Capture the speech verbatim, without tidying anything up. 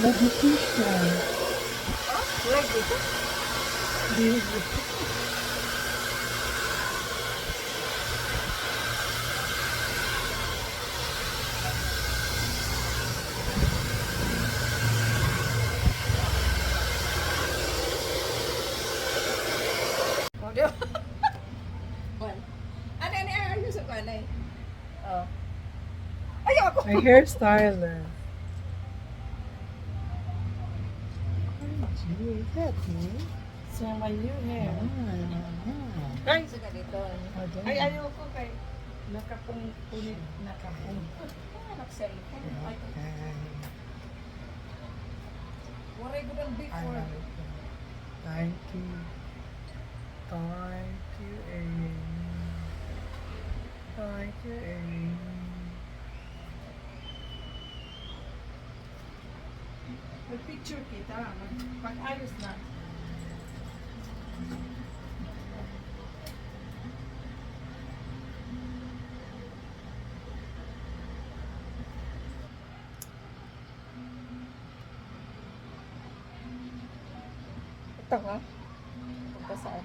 Lagi siya. Lagi siya. Oh, di ba? Kuan. Ano, ano, ano, ano sa kuan, ay? Oh. Ay, ako. My hairstylist. O M G, is that me? So, my new hair. Ah, ah. Ay, sa ganito. Ay, ayoko kay nakapung-, punit, nakapung-. Ah, nag-cellphone. Ay, okay. Waray gud an before. Ay, thank you. Thank you, Amy. Thank you, Amy. Mag-picture kita. Mag-, mag-ayos na. Ito nga. Pagkasaan?